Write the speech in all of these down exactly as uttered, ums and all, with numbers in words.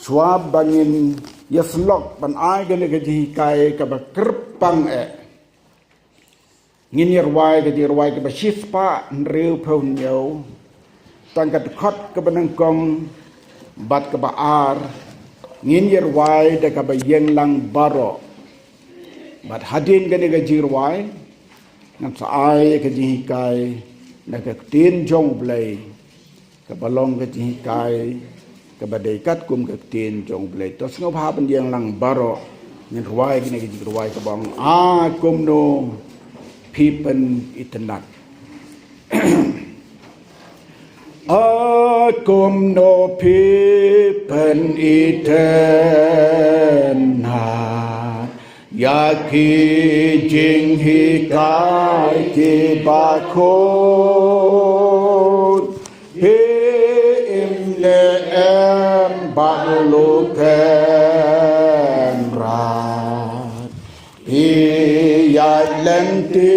Shuwa ba ngin ïasyllok ban ai kane ka jinghikai kaba kyrpang eh, ngin ïarwai ka jingrwai kaba shispah hynriewphew hynñiew. Tang ka dkhot kaba nyngkong bad kaba ar ngin ïarwai da kaba ïeng lang baroh. Bad hadien kane ka jingrwai ngan sa ai ka jinghikai na ka ktien jong U Blei, kaba long ka jinghikai kaba dei katkum ka ktien jong U Blei. To sngewbha ban ïeng lang baroh, ngin rwai kane ka jingrwai kaba ong, A kumno phi pynitynnad. A kumno phi pynitynnad ïa ki jinghikai kiba khuid. Phi im ne em bad u Kynrad? Phi ïaid lynti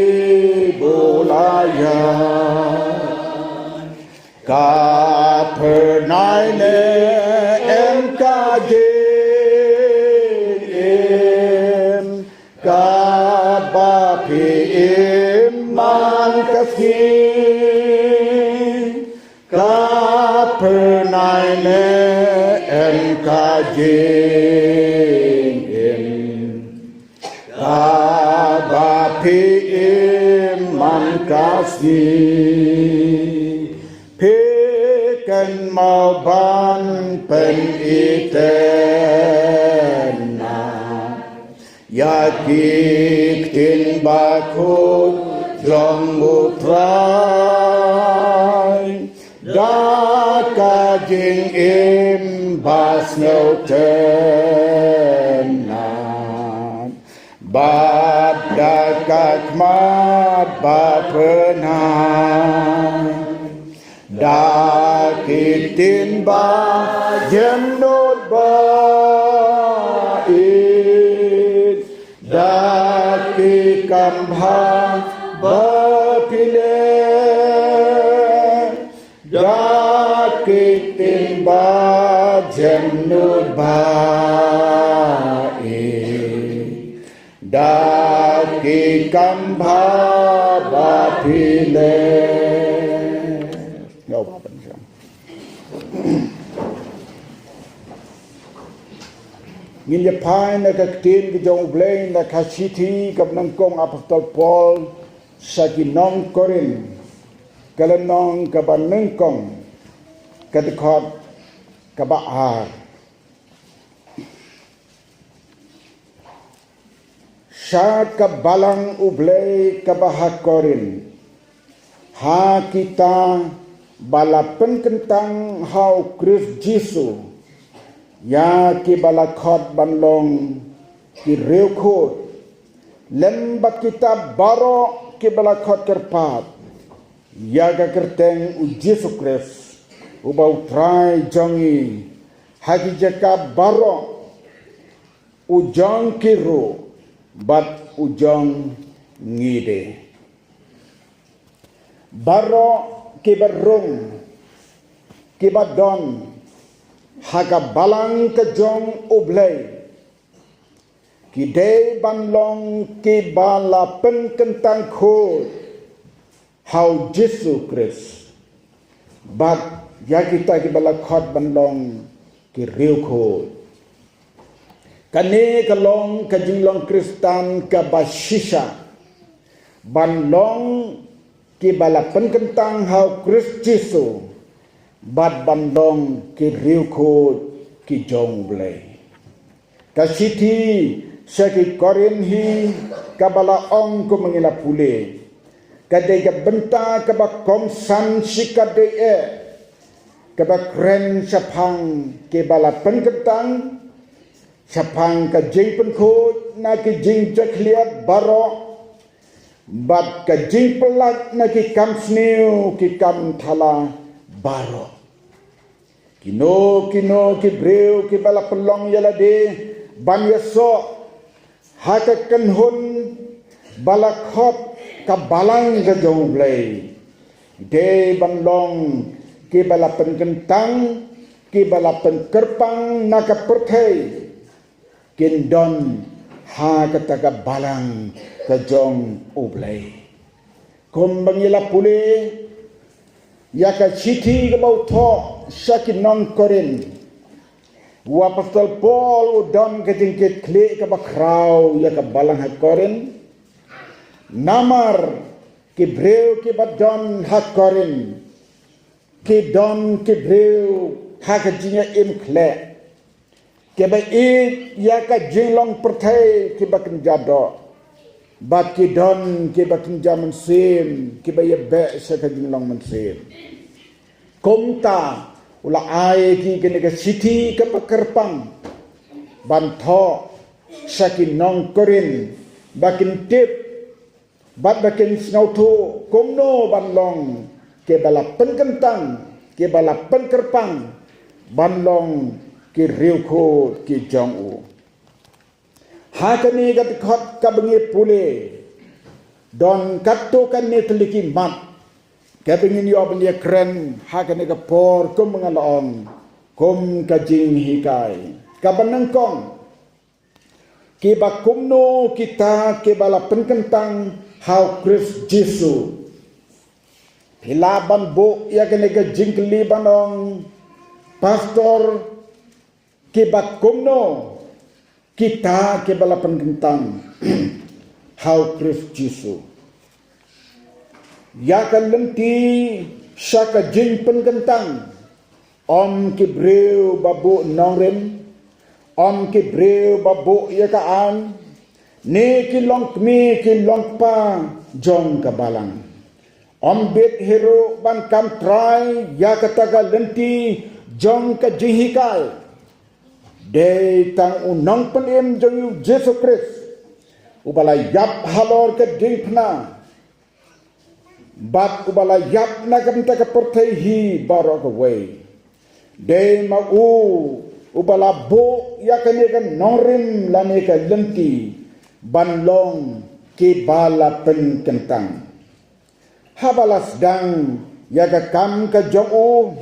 bun la ïaid. Ka phyrnai ne em ka jingim kaba phi im man ka sngi? Ka phyrnai ne em ka jingim kaba phi im man ka sngi? Phi kynmaw ban pynitynnad ïa ki ktien bakhuid jong U Trai da ka jingim ba sngewtynnad bad da ka khmat ba phyrnai, da ki ktien ba jemnud ba ïeit, da ki kam bha ba phi leh, da ki ktien ba jemnud ba ïeit, da ki kam bha ba phi leh. Ngin ïa phai na ka ktien ka jong U Blei na ka shithi kaba nyngkong Apostol Paul sha ki nong Korinth, ka lynnong kaba nyngkong, ka dkhot kaba ar. Sha ka balang U Blei kaba ha Korinth, ha kita ba la pynkyntang ha U Khrist Jisu ïa kiba la khot ban long ki riewkhuid, lem bad kita baroh kiba la khot kyrpad ïa ka kyrteng U Jisu Khrist uba U Trai jong ngi, ha ki jaka baroh, u jong ki ruh bad u jong ngi de. Baroh kiba rung, kiba don ha ka balang ka jong U Blei, ki dei ban long kiba la pynkyntang khuid ha U Jisu Khrist, bad ïa kita kiba la khot ban long ki riewkhuid. Kane ka long ka jinglong Khristan kaba shisha, ban long kiba la pynkyntang ha U Khrist Jisu, bad ban long ki riewkhuid ki jong U Blei. Ka shithi sha ki Korinth hi kaba la ong kumba ngi la pule, ka dei ka bynta kaba kongsan shikatdei eh, kaba kren shaphang kiba la pynkyntang, shaphang ka jingpynkhuid na ki jingjakhlia baroh, bad ka jingpyllait na ki kam sniew ki kam thala baroh. Kino kino ki briew kiba la pynlong ïa lade ban ïasoh ha ka kynhun ba la khot ka balang ka jong U Blei, dei ban long kiba la pynkyntang kiba la pynkyrpang na ka pyrthei kin don ha kata ka balang ka jong U Blei. Kumba ngi la pule ïa ka shithi kaba u thoh sha ki nong Korinth, u Apostol Paul u don ka jingkitkhlieh kaba khraw ïa ka balang ha Korinth. Namar ki briew kiba don ha Korinth ki don ki briew ha ka jingim khleh, kiba ïeit ïa ka jinglong pyrthei kiba kynja doh, bad ki don kiba kynja mynsiem, kiba ïabeh sha ka jinglong mynsiem. Kumta u la ai ïa ki kane ka shithi kaba kyrpang ban thoh sha ki nong Korinth, ba kin tip bad ba kin sngewthuh kumno ban long kiba la pynkyntang, kiba la pynkyrpang ban long ki riewkhuid ki jong u. Ha kane ka dkhot kaba ngi pule, don katto katne tylli ki mat kaba ngin ïoh ban ïakren ha kane ka por, kum nga la ong, kum ka jinghikai kaba nyngkong, kiba kumno kita kiba la pynkyntang ha u Khrist Jisu. Phi lah ban buh ïa kane ka jingkylli ban ong, Pastor, kiba kumno kita kiba la pynkyntang ha u Khrist Jisu? Ïa ka lynti sha ka jingpynkyntang, ym ki briew ba buh nongrim, ym ki briew ba buh ïa ka aiñ, ne ki longkmie ki longkpa jong ka balang. Ym bit hi ruh ban kam trai ïa kata ka lynti jong ka jinghikai. Dei tang u nongpynim jong ngi u Jisu Khrist, uba la ïap halor ka diengphna, bad uba la ïap na ka bynta ka pyrthei hi baroh kawei. Dei ma u uba la buh ïa kane ka nongrim lane ka lynti ban long kiba la pynkyntang. Haba la sdang ïa ka kam ka jong u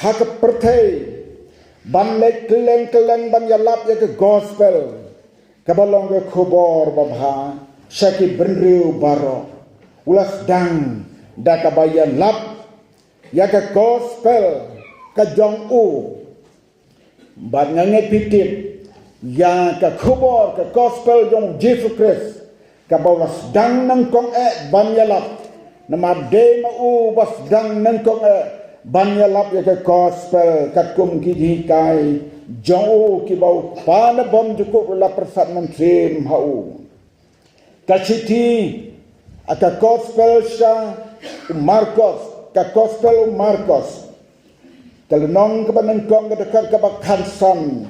ha ka pyrthei, ban leit kylleng kylleng ban ïalap ïa ka gospel, kaba long ka khubor babha sha ki bynriew baroh, u la sdang da kaba ïalap ïa ka gospel ka jong u. Bad nga ngeit phi tip ïa ka khubor ka gospel jong u Jisu Khrist, kaba u la sdang nyngkong eh ban ïalap. Namar dei ma u uba sdang nyngkong eh ban ïalap ïa ka gospel, katkum ki jinghikai jong u kiba u Kpa na bymjukut u la pyrsad mynsiem ha u. Ka shithi, a, ka gospel sha u Markos, ka gospel u Markos, ka lynnong kaba nyngkong, ka dkhot kaba khatsan,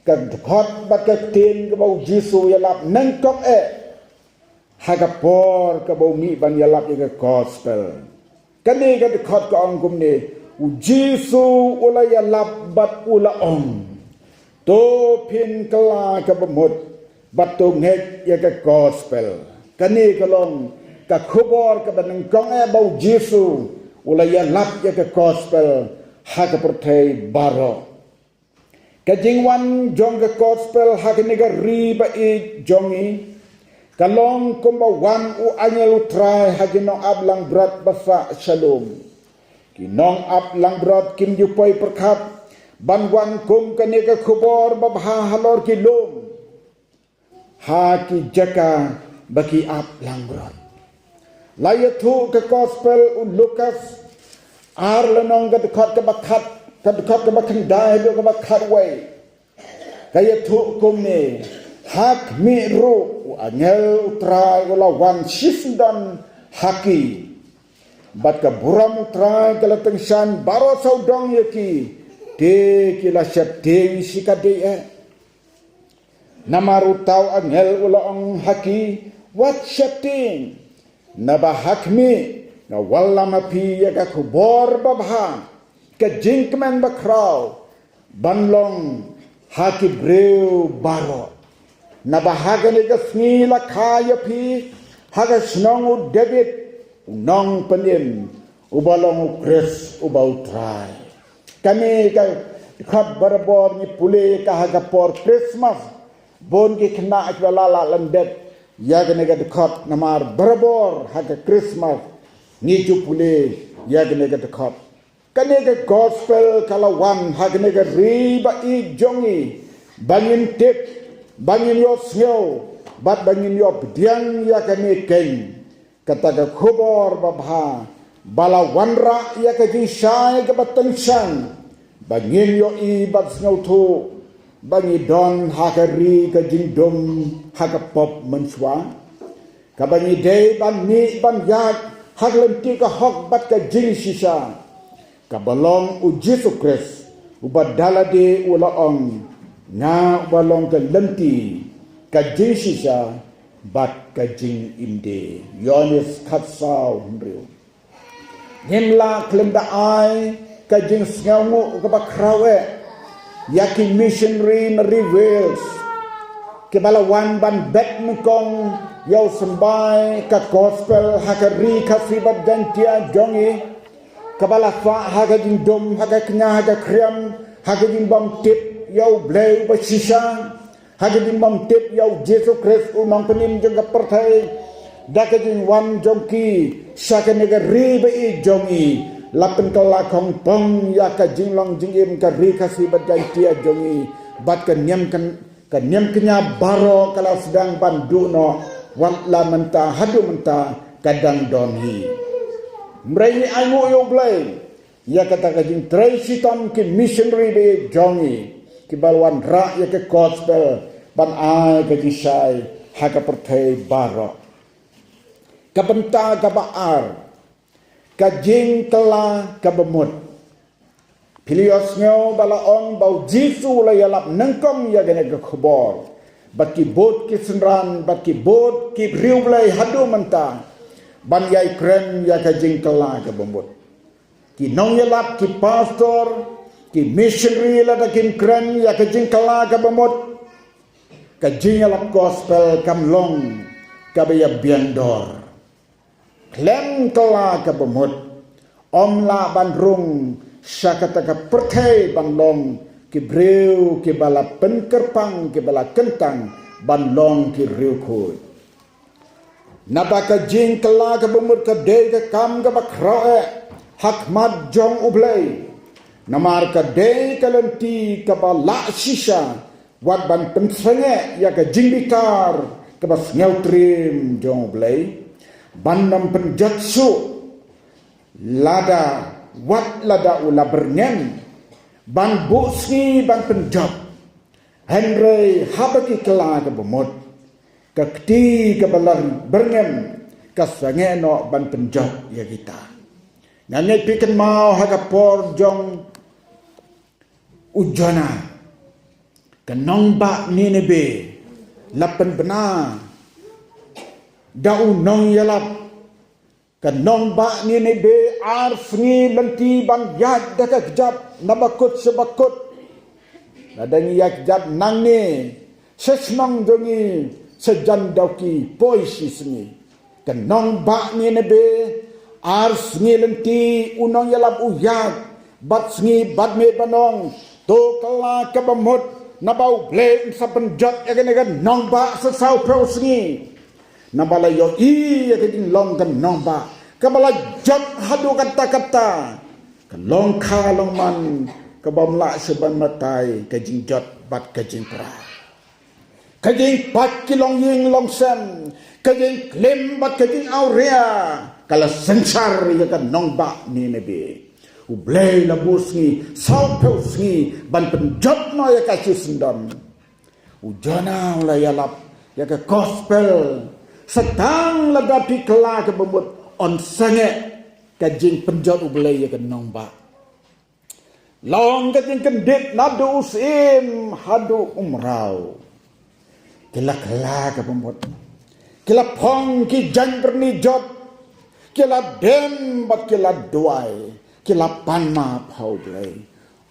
ka dkhot bad ka ktien kaba u Jisu u ïalap nyngkong eh ha ka por kaba u mih ban ïalap ïa ka gospel. Kane ka dkhot ka ong kumne, u Jisu u la ïalap bad u la ong, to phin kylla kaba mut bad to ngeit ïa ka gospel. Kane ka long ka khubor kaba nyngkong eh ba u Jisu u la ïalap ïa ka gospel ha ka pyrthei baroh. Ka jingwan jong ka gospel ha kane ka ri ba ïeit jong ngi, ka long kumba wan u angel u Trai ha ki nongap langbrot ba sah sha lum. Ki nongap langbrot kim ju poi pyrkhat ban wan kum kane ka khubor babha halor ki lum, ha ki jaka ba ki ap langbrot. La ïathuh ka gospel u Lukas, ar lynnong, ka dkhot kaba khat, ka dkhot kaba khyndai haduh kaba khatwei. Ka ïathuh kumne, ha khmih ruh u angel u Trai u la wan shisyndon ha ki. Bad ka burom u Trai ka la tyngshaiñ baroh sawdong ïa ki, te ki la sheptieng shikatdei eh. Namar uta u angel u la ong ha ki, wat sheptieng, naba ha khmih nga wallam ha phi ïa ka khubor babha, ka jingkmen bakhraw ban long ha ki briew baroh. Naba ha kane ka sngi la kha ïa phi ha ka shnong u David u nongpynim, uba long u Khrist uba u Trai. Kane ka dkhot barabor ngi pule ka ha ka por Christmas. Bun ki khynnah kiba la lah lyndet ïa kane ka dkhot namar barabor ha ka Christmas ngi ju pule ïa kane ka dkhot. Kane ka gospel ka la wan ha kane ka ri ba ïeit jong ngi ba ngin tip, ba ngin ïohsngew bad ba ngin ïoh pdiang ïa kane keiñ. Kata ka khubor babha ba la wanrah ïa ka jingshai kaba tyngshaiñ ba ngin ïohi bad sngewthuh ba ngi don ha ka ri ka jingdum ha ka pop mynshuwa, kaba ngi dei ban mih ban ïaid ha ka lynti ka hok bad ka jingshisha, kaba long U Jisu Khrist, uba da lade u la ong, nga uba long ka lynti, ka jingshisha bad ka jingim de. Ïoannis khatsaw hynriew. Ngim lah khlem da ai ka jingsngewnguh kaba khraw eh ïa ki missionary na ri Wales, kiba la wan ban bet nyngkong ïa u symbai ka gospel ha ka ri Khasi bad Jaiñtia jong ngi, kaba la fah ha ka jingdum, ha ka kñia, ha ka khriam, ha ka jingbymtip ïa U Blei uba shisha, ha ka jingbymtip ïa U Jisu Khrist U Nongpynim jong ka pyrthei. Da ka jingwan jong ki sha kane ka ri ba ïeit jong ngi, la pynkylla khongpong ïa ka jinglong jingim ka ri Khasi bad Jaiñtia jong ngi, bad ka niam kyn-, ka niam kñia baroh ka la sdang ban duh noh, wat la mynta haduh mynta ka dang don hi. Hynrei ngi ainguh ïa U Blei ïa kata ka jingtrei shitom ki missionary ba ïeit jong ngi, kiba la wanrah ïa ka gospel ban ai ka jingshai ha ka pyrthei baroh. Ka bynta kaba ar, ka jingkylla kaba mut. Phi la ïohsngew ba la ong ba U Jisu u la ïalap nyngkong ïa kane ka khubor bad ki bud ki synran bad ki bud ki briew Blei haduh mynta ban ïai kren ïa ka jingkylla kaba mut. Ki nongïalap, ki pastor, ki missionary, lada kim kren ïa ka jingkylla kaba mut, ka jingïalap gospel kam long kaba ïabiang dor. Khlem kylla kaba mut, ym lah ban rung sha kata ka pyrthei ban long ki briew kiba la pynkyrpang, kiba la kyntang ban long ki riewkhuid. Naba ka jingkylla kaba mut ka dei ka kam kaba khraw eh ha khmat jong U Blei. Namar ka dei ka lynti kaba lah shisha wat ban pynsangeh ïa ka jingbitar kaba sngewtriem jong U Blei, ban ym pynjot shuh lada, wat lada u la byrngem ban buh sngi ban pynjot. Hynrei haba ki kylla kaba mut, ka kti kaba la byrngem ka sangeh noh ban pynjot ïa kita. Nga ngeit phi kynmaw ha ka por jong u Jonah, ka nongbah Nineveh la pynbna da u nongïalap. Ka nongbah Nineveh ar sngi lynti ban ïaid da ka kjat na bakut sha bakut. Lada ngi ïaid kjat nangne sha shnong jong ngi, sha jan Dawki poi shi sngi. Ka nongbah Nineveh ar sngi lynti u nongïalap u ïaid bad sngi bad miet ban ong, to kylla kaba mut, naba U Blei un sa pynjot ïa kane ka nongbah sa sawphew sngi. Naba la ïohi ïa ka jinglong ka nongbah kaba la jot haduh katta katta, ka long kha long man kaba ym lah shuh ban batai, ka jingjot bad ka jingpra, ka jingpait ki longïing longsem, ka jingklim bad ka jingawria, ka la synshar ïa ka nongbah Nineveh. U Blei la buh sngi, sawphew sngi ban pynjot noh ïa ka shisyndon. U Jonah u la ïalap ïa ka gospel, sa tang lada phi kylla kaba mut, yn sangeh ka jingpynjot U Blei ïa ka nongbah. Long ka jingkyndit naduh u syiem haduh u mraw. Ki la kylla kaba mut, ki la phong ki jaiñ byrni jot, ki la dem bad ki la duwai, ki la pan map ha U Blei.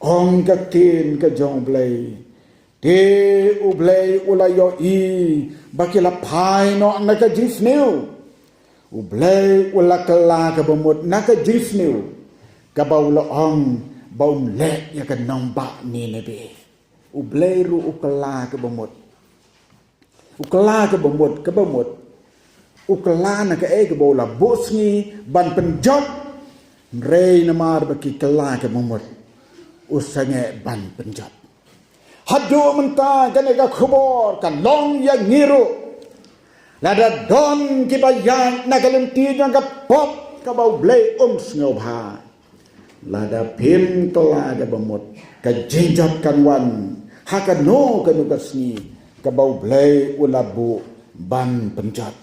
Ong ka ktien ka jong U Blei, te U Blei u la ïohi ba ki la phai noh na ka jingsniew. U Blei u la kylla kaba mut na ka jingsniew, kaba u la ong ba um leh ïa ka nongbah Nineveh. U Blei ruh u kylla kaba mut. U kylla kaba mut, kaba mut. U kylla na kaei kaba u la buh sngi ban pynjot. Hynrei namar ba ki kylla kaba mut, u sangeh ban pynjot. Haduh mynta kane ka khubor ka long ïa ngi ruh. Lada don kiba ïaid na ka lynti jong ka pop kaba U Blei um sngewbha, lada phim kylla kaba mut, ka jingjot kan wan ha kano kano ka sngi kaba U Blei u la buh ban pynjot.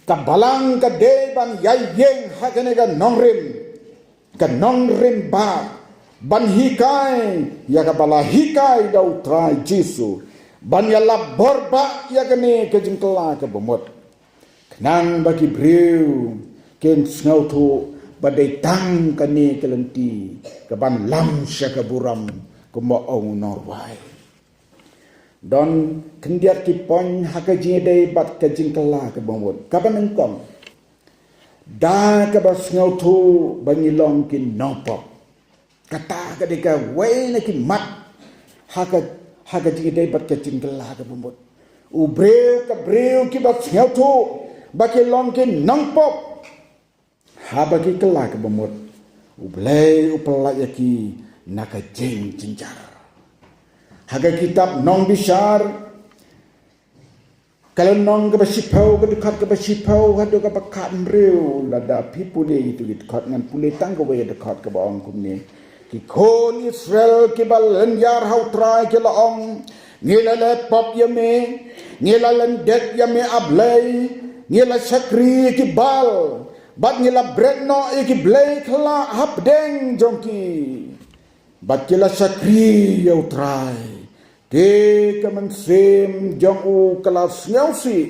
Ka Balang ka dei ban ïai ïeng ha kane ka nongrim, ka nongrim ba ban hikai ïa kaba la hikai da U Trai Jisu, ban ïalap bor ba ïa kane ka jingkylla kaba mut. Khnang ba ki briew kin sngewthuh ba dei tang kane ka lynti kaban lam sha ka burom, kumba ong u nongrwai. Don khyndiat ki point ha ka jingïadei bad ka jingkylla kaba mut. Kaba nyngkong, da kaba sngewthuh ba ngi long ki nongpop. Kata ka dei kawei na ki mat ha ka, ha ka jingïadei bad ka jingkylla kaba mut. U briew, ka briew kiba sngewthuh ba ki long ki nongpop, haba ki kylla kaba mut, U Blei u pyllait ïa ki na ka jingjynjar. Ha ka kitab Nongbishar, ka lynnong kaba shiphew, ka dkhot kaba shiphew haduh kaba khathynriew, lada phi pule ïa kito ki dkhot, ngan pule tang kawei ka dkhot kaba ong kumne: Ki khun Israel kiba lynñiar ha U Trai ki la ong: Ngi la leh pop ïa me, ngi la lyndet ïa me, A Blei, ngi la shakri ïa ki Baal, bad ngi la bret noh ïa ki blei khyllah hapdeng jong ki, bad ki la shakri ïa U Trai. Te ka mynsiem jong u ka la sngewsih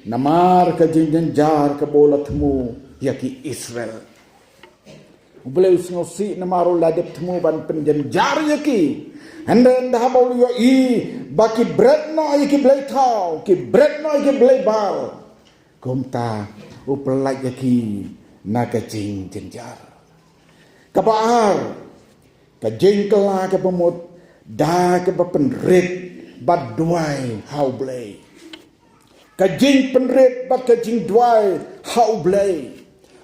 namar ka jingjynjar kaba u la thmu ïa ki Israel. U Blei u sngewsih namar u la dep thmu ban pynjynjar ïa ki. Hynrei ynda haba u ïohi ba ki bret noh ïa ki blei thaw, ki bret noh ïa ki blei Baal, kumta u pyllait ïa ki na ka jingjynjar. Kaba ar, ka jingkylla kaba mut da kaba pynrit bad duwai ha U Blei. Ka jingpynrit bad ka jingduwai ha U Blei.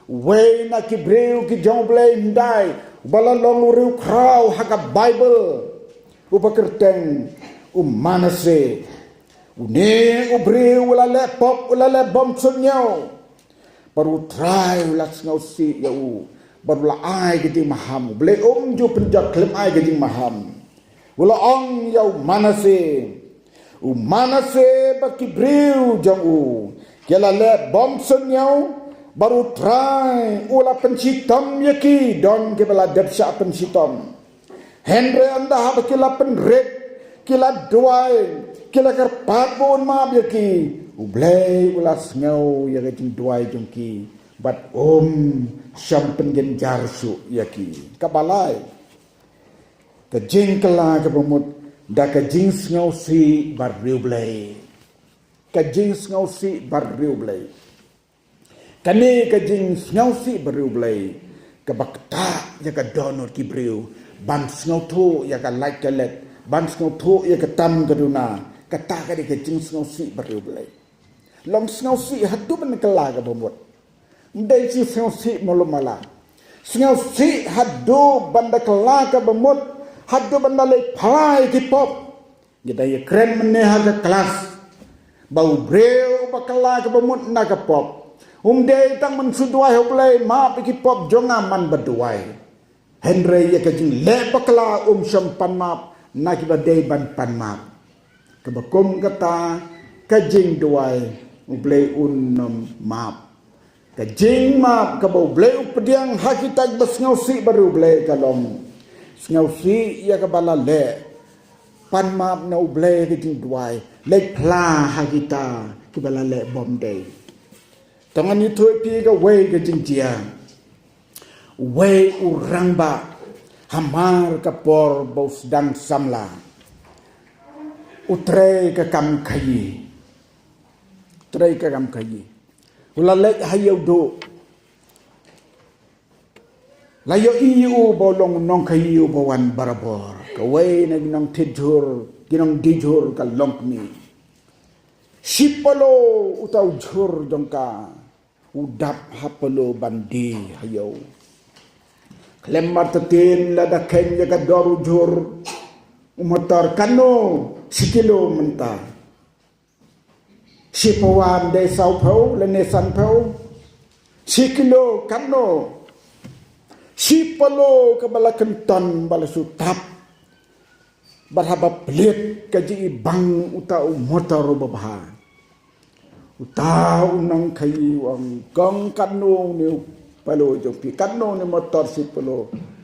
Uwei na ki briew ki jong U Blei hyndai, uba la long u riewkhraw ha ka Baibl, uba kyrteng u Manasseh. Une u briew u la leh pop, u la leh bymsuidñiew. Bad U Trai u la sngewsih ïa u, bad u la ai ka jingmaham. U Blei um ju pynjot khlem ai ka jingmaham. U la ong ïa u Manasseh, u Manasseh bad ki briew jong u ki la leh bymsuidñiew, bad U Trai u la pynshitom ïa ki, don kiba la dep shah pynshitom. Hynrei ynda haba ki la pynrit, ki la duwai, ki la kyrpad ba un map ïa ki, U Blei u la sngew ïa ka jingduwai jong ki, bad um shym pynjynjar shuh ïa ki. Kaba lai, ka jingkylla kaba mut da ka jingsngewsih bad riewblei. Ka jingsngewsih bad riewblei. Kane ka jingsngewsih bad riewblei kaba ktah ïa ka dohnud ki briew ban sngewthuh ïa ka lait ka let, ban sngewthuh ïa ka tam ka duna. Kata ka dei ka jingsngewsih bad riewblei. Long sngewsih haduh ban kylla kaba mut. Ym dei shi sngewsih malu mala. Sngewsih haduh ban da kylla kaba mut, haduh ban da leh phla ïa ki pop. Ngi da ïakren mynne ha ka klas ba u briew uba kylla kaba mut na ka pop, um dei tang ban shu duwai ha U Blei, map ïa ki pop jong nga, man ba duwai. Hynrei ïa ka jingleh bakla um shym pan map na kiba dei ban pan map. Kaba kum kata, ka jingduwai, U Blei un ym map. Ka jingmap kaba U Blei u pdiang ha kita kiba sngewsih bad riewblei ka long sngewsih ïa kaba la leh, pan map na U Blei ha ka jingduwai, leh phla ha kita kiba la leh bymdei. To ngan ïathuh ïa phi kawei ka jingjia. Uwei u rangbah, hamar ka por ba u sdang samla, u trei ka kam khaïi. Trei ka kam khaïi. U la leit ha ïew duh. La ïohi ïa u ba u long u nongkhaïi uba wan barabor. Kawei na ki nongthied jhur, ki nongdie jhur ka long kumne. Shi palo uta u jhur jong ka. U dap ha palo ban die ha ïew. Khlem artatien lada kheiñ ïa ka dor u jhur. U motor katno shi kilo mynta. Shi pawa ym dei saw phew lane san phew. Shi kilo katno. Shi palo kaba la kynton ba la shu tap. Bad haba plied ka jingibang uta u motor uba bha. Uta u nongkhaïi u ong kong katno une u palo jong phi, katno une u motor shi palo.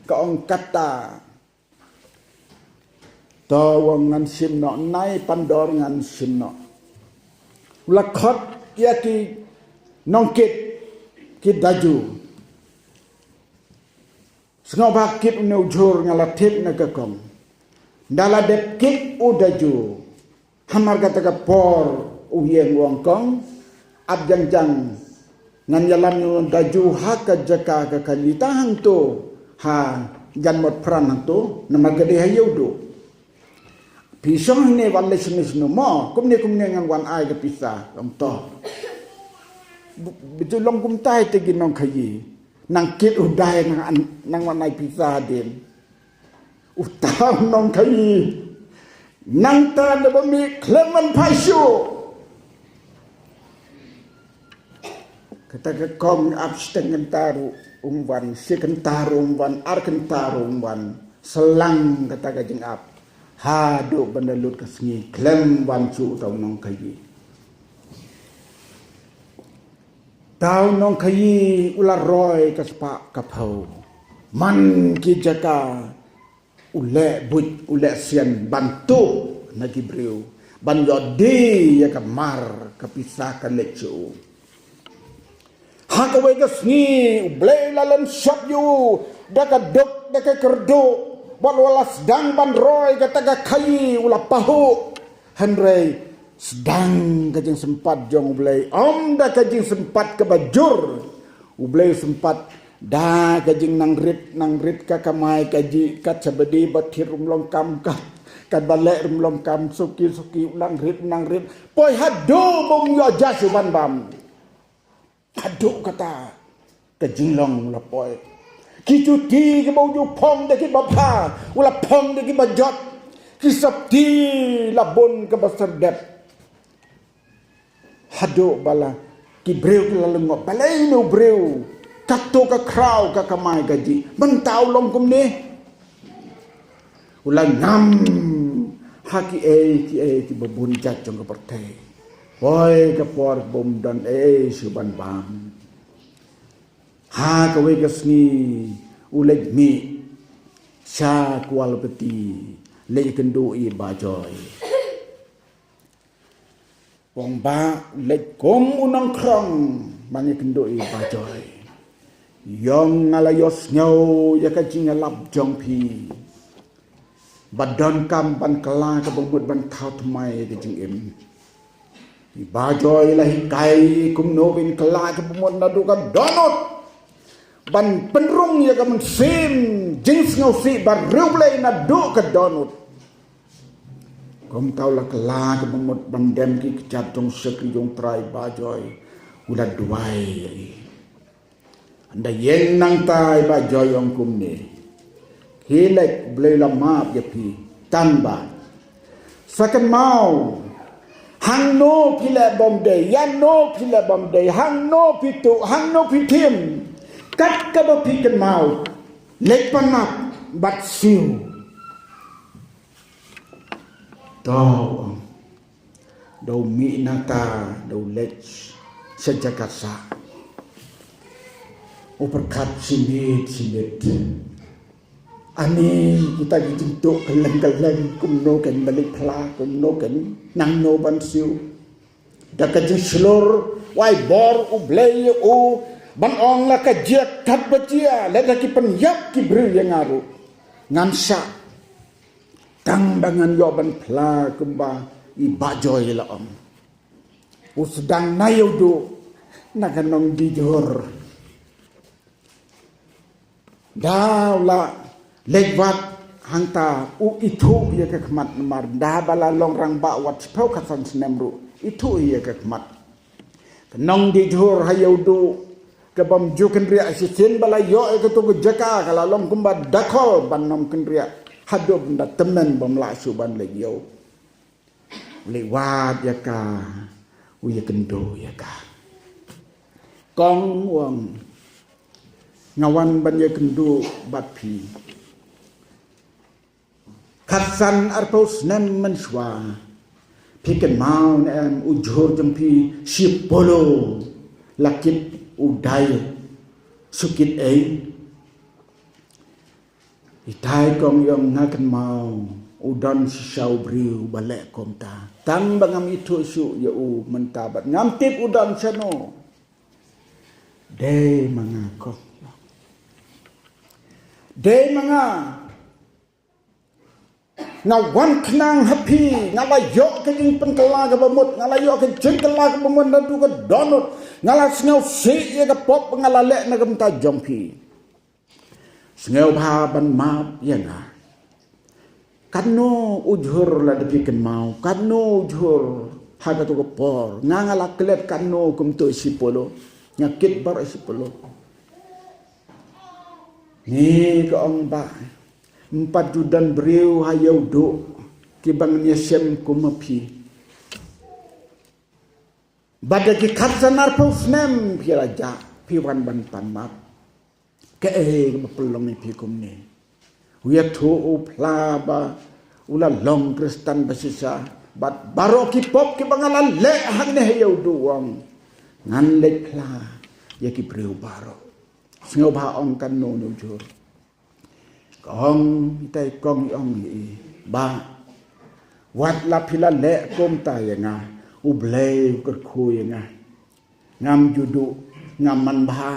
Ka ong kata. To u ong ngan shim noh, nai pandor ngan shim noh. U la khot ïa ki nongkit ki daju. Sngewbha kit une u jhur nga la thied na ka kong. Nda la dep kit u daju. Hamar kata ka por u ïeng u ong kong. Ap jangjang. Ngan ïalam ïa u daju ha ka jaka ka kali ta hangto. Ha jan mot pran hangto. Namar ka dei ha ïew duh. Phi shong hangne wan leit shane shano mo. Kumne kumne ngan wan ai ka pisa. Ong to. Bitu long kumta ïa te ki nongkhaïi. Nang kit u dai nang an, nang wan ai pisa hadien. Uta u nongkhaïi. Nangta na ba mih khlem wan phai shuh. Kata ka kong ap shiteng kynta ruh um wan, shi kynta ruh um wan, ar kynta ruh um wan. Slang kata ka jingap. Haduh ban da lut ka sngi khlem wan shuh uta u nongkhaïi. Uta u nongkhaïi u la roi ka spah ka phew. Man ki jaka u leh buit u leh sian ban tuh na ki briew. Ban ïoh die ïa ka mar ka pisa ka leit sha u. Ha kawei ka sngi u Blei la lynshop ïa u da ka duk da ka kyrduh. Bad u la sdang ban roi kata ka khaïi u la pahuh. Hynrei sdang ka jingsympat jong u Blei, ym da ka jingsympat kaba jur. U Blei u sympat da ka jingnangrit, nangrit ka kamai kajih, kat sha ba die ba thied ruh ym long kam, kat, kat ba leh ruh ym long kam, suki suki u nangrit, nangrit. Poi haduh ba um ïoh jia shuh ban bam. Haduh kata ka jinglong u la poi. Ki juti kiba u ju phong da kiba bha, u la phong da kiba jot. Ki sopti la bun kaba serdep. Haduh ba la ki briew ki la lyngngoh, balei une u briew kato ka khraw ka kamai kajih, mynta u long kumne. U la ngam ha kiei kiei kiba bun jait jong ka pyrthei. Hooid ka por ba um don ei shuh ban bam. Ha kawei ka sngi u leit mih sha Kualpati, leit ïakynduh ïa i Bah Joy. Ong Bah, leit kum u nongkhrong ban ïakynduh ïa i Bah Joy. Ïong nga la ïohsngew ïa ka jingïalap jong phi. Ba donkam ban kylla kaba mut ban thaw thymmai ïa ka jingim. I Bah Joy la hikai kumno ban kylla kaba mut naduh ka dohnud. Ban pynrung ïa ka mynsiem jingsngewsih ba riewblei naduh ka dohnud. Kumta u la kylla kaba mut ban dem ki kjat jong shakri jong Trai. Bah Joy u la duwai ïa i. Ynda ïeng nangta i Bah Joy ong kumne. Khie leit, Blei la map ïa phi. Tang ba sa kynmaw. Hangno phi leh bym dei, ïano phi leh bym dei, hangno phi tuh, hangno phi thiem. Kat kaba phi kynmaw. Leit pan map bad siew. To, da u mih nangta, da u leit sha jaka sah. U pyrkhat shi miet shi miet. Ani kita ki jingtuh kylleng kylleng, kumno kan ba leit phla, kumno kan nangno ban siew. Da ka jingshlur, u ai bor U Blei ïa u, ban ong la ka jia kat ba jia, lada ki pynïap ki briew ïa nga ruh ngan shah. Tang ba ngan ïoh ban phla kumba i Bah Joy la ong. U sdang na ïa u duh na ka nongdie jhur. Da u la leit wad hangta u ithuh ïa ka khmat namar da ba la long rangbah wat shiphew khatsan snem ruh ithuh ïa ka khmat. Ka nongdijhur ha Ïewduh ka bym ju kynriah shisien ba la ïoh ïa katu ka jaka ka la long kumba da khol ban ym kynriah haduh ban da tymmen bym lah shuh ban leit ïew. U leit wad ïa ka, u ïakynduh ïa ka. Kong u ong, nga wan ban ïakynduh bad phi. Khatsan arphew snem mynshuwa, phi kynmaw ne em u jhur jong phi Shipolo la kit u dai shu kit ei? Itai kong i ong nga kynmaw u don shisha u briew ba leh kumta. Tang ba ngam ithuh shuh ïa u mynta bad ngam tip u don shano. Dei ma nga kong. Dei ma nga. Nga wan khnang ha phi, nga la ïoh ka jingpynkylla kaba mut, nga la ïoh ka jingkylla kaba mut naduh ka dohnud, nga la sngewsih ïa ka pop nga la leh na ka bynta jong phi. Sngewbha ban map ïa nga. Katno u jhur lada phi kynmaw, katno u jhur ha katu ka por, nga nga la klet katno kumto i Shipolo, nga kit baroh i Shipolo. Ni ka ong ba, ym pat ju don briew ha Ïewduh kiba ngin ïashem kum ma phi. Bad da ki khatsan arphew snem phi la jah, phi wan ban pan map. Kaei kaba pynlong ïa phi kumne? U ïathuh u phla ba u la long Khristan ba shisha bad baroh ki pop kiba nga la leh hangne ha Ïewduh u ong ngan leit phla ïa ki briew baroh. Sngewbha ong katno une u jhur. Ka ong itai kong i ong i ba wat la phi la leh kumta ïa nga, U Blei u kyrkhu ïa nga. Ngam ju duh, ngam man bha.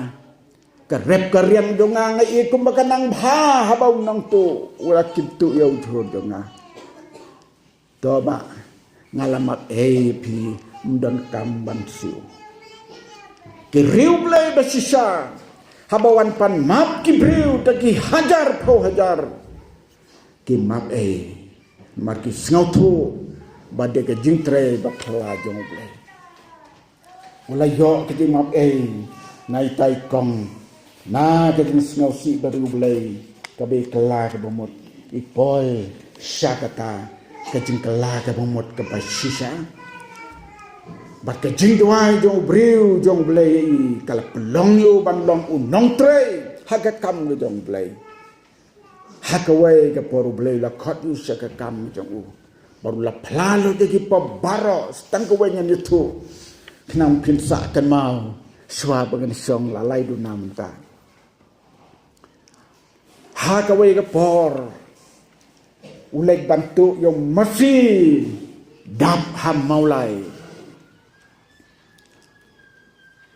Ka rep ka riang jong nga nga i kumba ka nang bha haba u nongtuh u la kyntu ïa u jhur jong nga. To ba nga la map ei phi, ym don kam ban siew. Ki riew Blei ba shisha haba wan pan map ki briew da ki hajar phew hajar. Ki map ei, namar ki sngewthuh ba dei ka jingtrei ba phylla jong U Blei. U la ïoh ka jingmap ei na itai kong, na ka jingsngewsih ba riew Blei kaba i kylla kaba mut, i poi sha kata ka jingkylla kaba mut kaba shisha. Bad ka jingduwai jong u briew jong U Blei i ka la pynlong ïa u ban long u nongtrei ha ka kam ka jong U Blei. Ha kawei ka por U Blei u la khot ïa u sha ka kam jong u. Bad u la phla lut ïa ki pop baroh, tang kawei ngan ïathuh. Khnang phin sa kynmaw shuwa ba ngan shong la lai duna mynta. Ha kawei ka por u leit ban tuh ïa u masi dap ha Mawlai.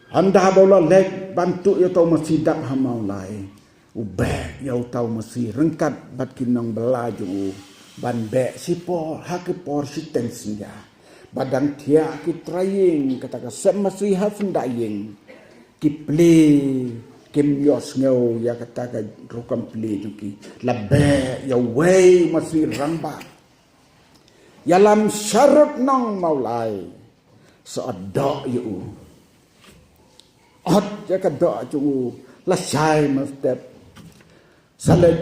Hynda ba u la leit ban tuh ïa uta u masi dap ha Mawlai, u beh ïa uta u masi ryngkat bad ki nongbylla jong u ban beh shipor ha ki por shiteng synñia. Ba dang thiah ki trai ïing, kata ka sem masi ha syndah ïing, ki plie kim ïohsngew ïa kata ka rukom plie jong ki. La beh ïa uwei u masi rangbah. Ïalam sharud nong Mawlai. Sa ot doh ïa u. Ot ïa ka doh jong u. Lashai mynstep. Sa leit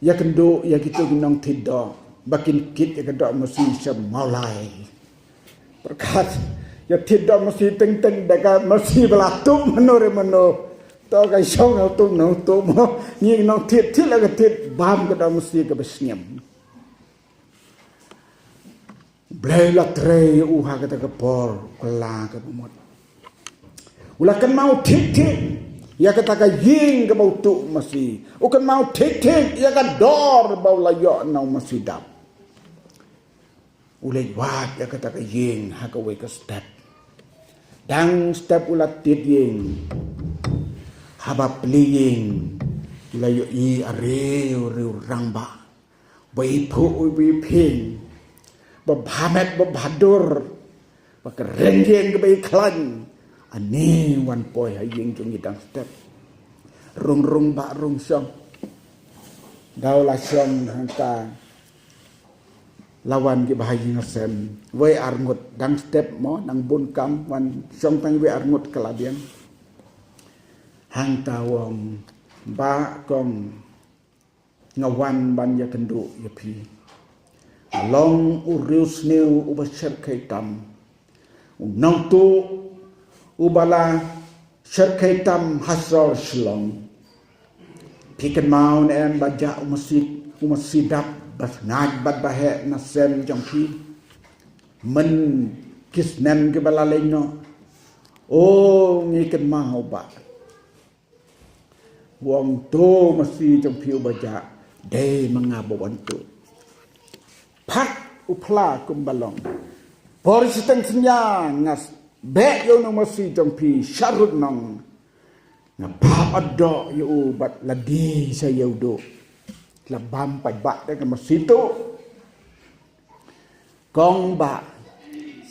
ïakynduh ïa kito ki nongthied doh ba kin kit ïa ka doh masi sha Mawlai. Pyrkhat ïa thied doh masi teng teng da ka masi ba la tuh mano re mano. To ka shong ha tuh nong tuh mo. Ngi nongthied thied la ka thied bam ka doh masi kaba sngem. Blei la trei ïa u ha kata ka por, u kylla kaba mut. U la kynmaw thik thik ïa kata ka ïing kaba u tuh masi. U kynmaw thik thik ïa ka dor ba u la ïoh na u masi dap. U leit wad ïa kata ka ïing ha kawei ka step. Dang step u la tied ïing. Haba plie ïing u la ïohi ariew riew rangbah. Ba iphuh u ba iphieng, ba bhamet ba bhadur, ba ka reng ïing kaba ikhlaiñ, ani wan poi ha ïing jong ngi dang step. Rung rung ba rung shong. Daw la shong hangta. La wan ki ba ha ïing ha sem. Wei ar ngut dang step mo, nang bun kam, wan shong tang wei ar ngut ka la biang. Hangta u ong, Bah, kong, nga wan ban ïakynduh ïa phi. Nga long u riewsniew uba shyrkhei tam. U nongtuh uba la shyrkhei tam ha sor Shillong. Phi kynmaw ne em ba jah u masi, u masi dap ba sngaid bad ba heh na sem jong phi? Myn ki snem kiba la leit noh. O, ngi kynmaw, Bah. U ong, to masi jong phi uba jah, dei ma nga ba wan tuh. Phah u phla kumba long. Por shiteng synñia nga beh ïa u nongmasi jong phi sharud nong. Nga phah adoh ïa u bad la die sha ïa u duh. La bam pat bah da ka masi tuh. Kong Bah,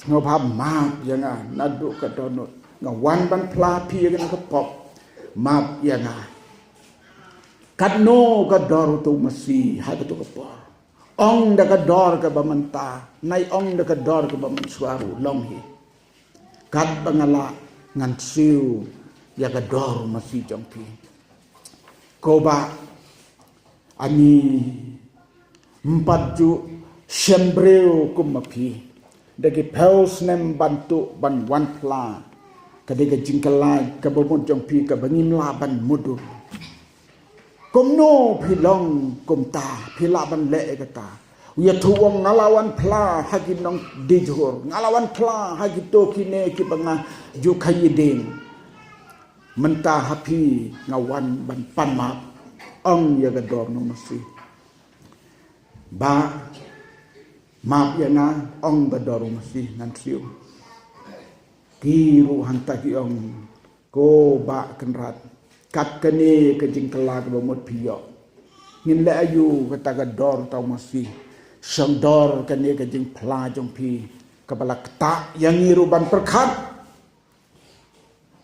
sngewbha map ïa nga naduh ka dohnud. Nga wan ban phla phi ïa kane ka pop. Map ïa nga. Katno ka dor uto u masi ha kato ka por? Ong da ka dor kaba mynta, nai ong da ka dor kaba mynshuwa ruh long hi. Katba nga lah ngan siew ïa ka dor u masi jong phi. Ko Bah, ani ym pat ju shem briew kum ma phi. Da ki phew snem ban tuh ban wan phla. Ka dei ka jingkylla kaba mut jong phi kaba ngim lah ban mutdur. Kumno phi long kumta, phi lah ban leh ïa kata? U ïathuh u ong nga la wan phla ha ki nongdie jhur, nga la wan phla ha kito kine kiba nga ju khaii ding. Mynta ha phi nga wan ban pan map, ong ïa ka dor u nongmasi. Bah, map ïa nga, ong ka dor u nongmasi, ngan siew. Ki ruh hangta ki ong, ko Bah Kynrad, kat kane ka jingkylla kaba mut phi ïoh, ngin leh aïu kata ka dor uta u masi? Shong dor kane ka jingphla jong phi kaba la ktah ïa ngi ruh ban pyrkhat.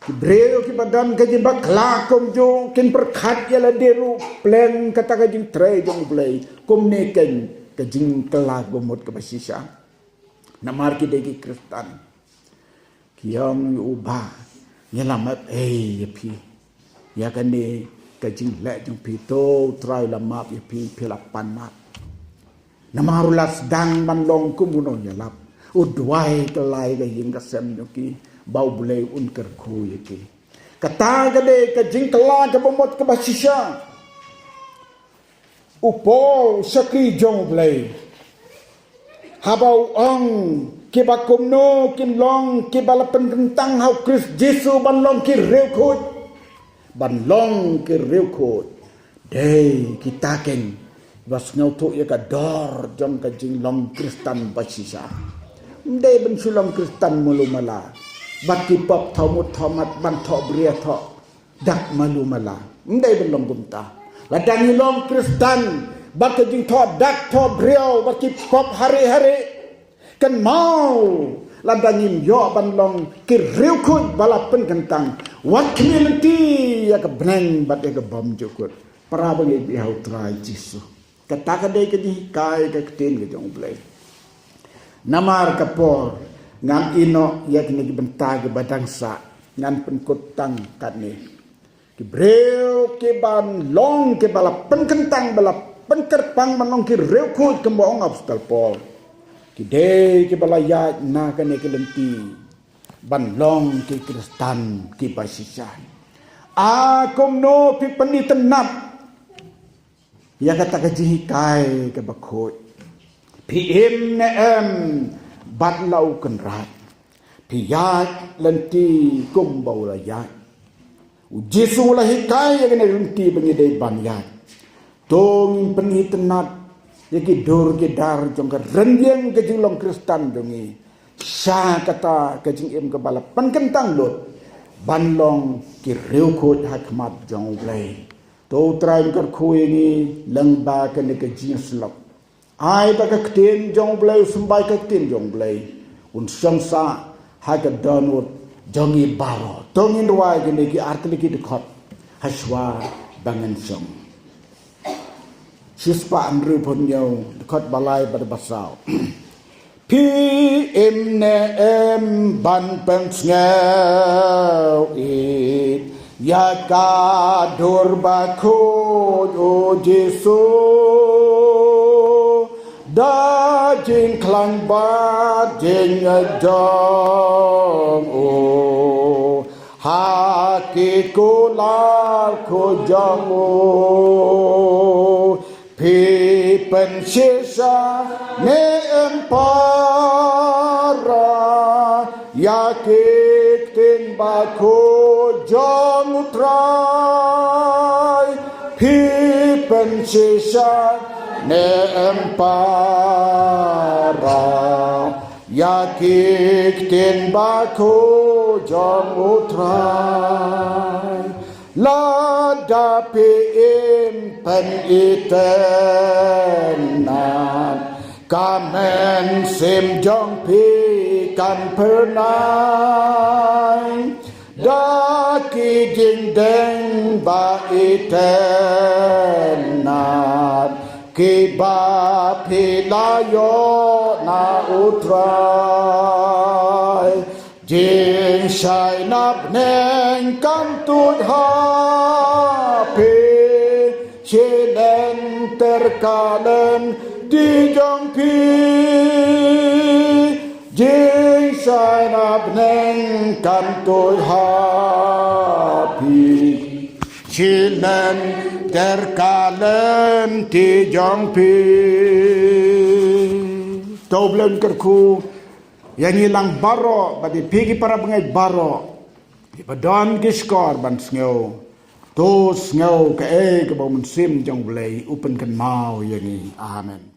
Ki briew kiba don ka jingbakla kumjuh kin pyrkhat ïa lade ruh pleng kata ka jingtrei jong U Blei. Kumne keiñ ka jingkylla kaba mut kaba shisha. Namar ki dei ki Khristan. Ki ong ïa u Bah, ngi la map ei ïa phi. Ïa kane ka jingleh jong phi, to U Trai la map ïa phi, phi la pan map. Namar u la sdang ban long kum u nongïalap. U duwai kylla ïa ka ïing ka sem jong ki, ba U Blei un kyrkhu ïa ki. Kata ka dei ka jingkylla kaba mut kaba shisha. U Paul u shakri jong U Blei, haba u ong, kiba kumno kin long kiba la pynkyntang ha U Khrist Jisu ban long ki riewkhuid. Ban long ki riewkhuid. Dei kita keiñ ba sngewthuh ïa ka dor jong ka jinglong Khristan ba shisha. Ym dei ban shu long Khristan malu mala bad ki pop thoh mut thoh mat ban thoh bria thoh dak malu mala. Ym dei ban long kumta. Lada ngi long Khristan bad ka jingthoh dak thoh bria bad ki pop hare hare, kynmaw, lada ngim ïoh ban long ki riewkhuid ba la pynkyntang, wat khmih lynti ïa ka bneng bad ïa ka bymjukut. Para bangeit ba ïeit ha U Trai Jisu, kata ka dei ka jinghikai ka ktien ka jong U Blei. Namar ka por, ngan ïehnoh ïa kine ki bynta kiba dang sah, ngan pynkut tang katne. Ki briew kiban long kiba la pynkyntang, ba la pynkyrpang ban long ki riewkhuid, kumba ong Apostol Paul, ki dei kiba la ïaid na kane ka lynti ban long ki Khristan kiba shisha. A kumno phi pynitynnad ïa kata ka jinghikai kaba khuid? Phi im ne em bad la u Kynrad? Phi ïaid lynti kumba u la ïaid? U Jisu u la hikai ïa kane ka lynti ba ngi dei ban ïaid. To ngin pynitynnad ïa ki dur ki dar jong ka rynïeng ka jinglong Khristan jong ngi sha kata ka jingim kaba la pynkyntang lut ban long ki riewkhuid ha khmat jong U Blei. To U Trai un kyrkhu ïa ngi lyngba kane ka jingïasyllok. Ai ba ka ktien jong U Blei, u symbai ka ktien jong U Blei un shong sah ha ka dohnud jong ngi baroh. To ngin rwai kine ki artylli ki dkhot. hashwa ba ngan shong. Shispah hynriewphew hynñiew, dkhot ba lai bad ba saw. Phi im ne em ban pynsngew ïa ka dur bakhuid, u Jisu, da jingkhlaiñ bad jingïeit jong u ha ki kular khuid jong u. Phi pynshisha ne em para ïa ki ktien bakhuid jong u Trai? Phi pynshisha ne em para ïa ki ktien bakhuid jong u Trai? Lada phi im pynitynnad, ka mynsiem jong phi kan phyrnai da ki jingdeng ba itynnad kiba phi la ïoh na u Trai. Jingshai na bneng kan tuid ha phi, shi lynter ka lynti jong phi. Jingshai na bneng kan tuid ha phi, shi lynter ka lynti jong phi. To U Blei un kyrkhu ïa ngi lang baroh, bad ïa phi ki para bangeit baroh kiba don ki shkor ban sngew, to sngew kaei kaba u Mynsiem jong U Blei u pynkynmaw ïa ngi. Amen.